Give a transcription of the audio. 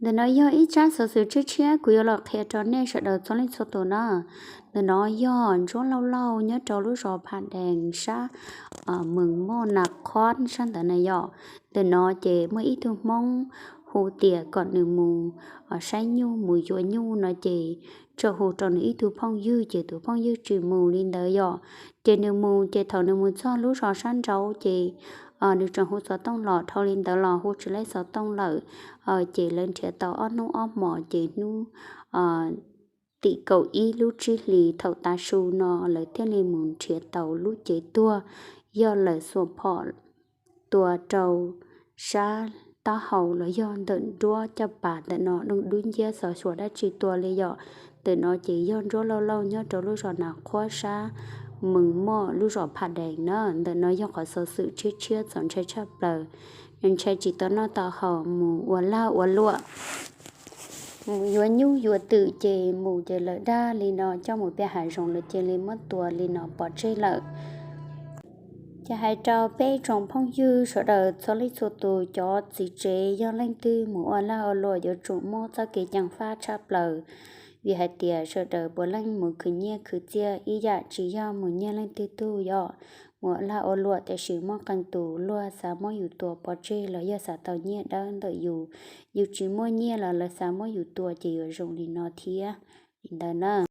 Ntawm no yog ib tsab xov xwm tshiab tshiab kuv yuav los qhia rau nej sawv daws txhua leej txhua tus no. Ntawm no yog Ntsuab Lauj Lauj nyob rau lub zos Phaj Dees sab Mees Moj Nas Khob sab ntawd na yom. Ntawm no ces muaj ib tug Hmoob hu tias kom nws mus saib nyuj mus yuav nyuj no ces txawm hu rau nws ib tug phooj ywg ces tus phooj ywg tsis mus li ntawd yom. Ces nws mus ces thaum nws mus txog lub zos sab nraud ces nws tseem hu xov tooj los dhau li ntawd los hu tsis laib xov tooj lawm. Ces lawv nrhiav tau ob hnub ob hmos ces hnub tim kaum ib lub tsib hlis thaum tav su no lawv thiaj li mus nrhiav tau lub cev tuag yog lawv xuas phom tua rau sab taub hau los yog ntawm nruab caj pas ntawm no dub nciab xov xyuas dab tsi tua li yom. Ntawm no ces yog Ntsuab Lauj Lauj nyob rau lub zos Nas Khob sab Mees Moj lub zos Phaj Dees na. Ntawm no yog qhov xov xwm tshiab tshiab txaus ntshai tshaj plaws, ntshai tsis tau noj tau haus mus ua lag ua luam, mus yuav nyuj yuav twm ces mus ces lawv dag li no coj mus pem hav zoov lawv cia li muab tua li no pov tseg lawm. Ces hais rau peb tsoom phooj ywg sawv daws txhua leej txhua tus cov txiv tsev yog leej twg mus ua lag ua luam yuav tsum muaj txoj kev ceev faj tshaj plaws, vim hais tias sawv daws puav leej mus khwv nyiaj khwv txiaj ib yam tsis yog mus nyiag leej twg tug yom. Mus ua lag ua luam tiam sis muaj qee tus luag xav muab yus tua pov tseg los yog xav tau nyiaj dawb ntawm yus, yus tsis muaj nyiaj los lawv xav muab yus tua ces yuav zoo li no thiab li ntawd na.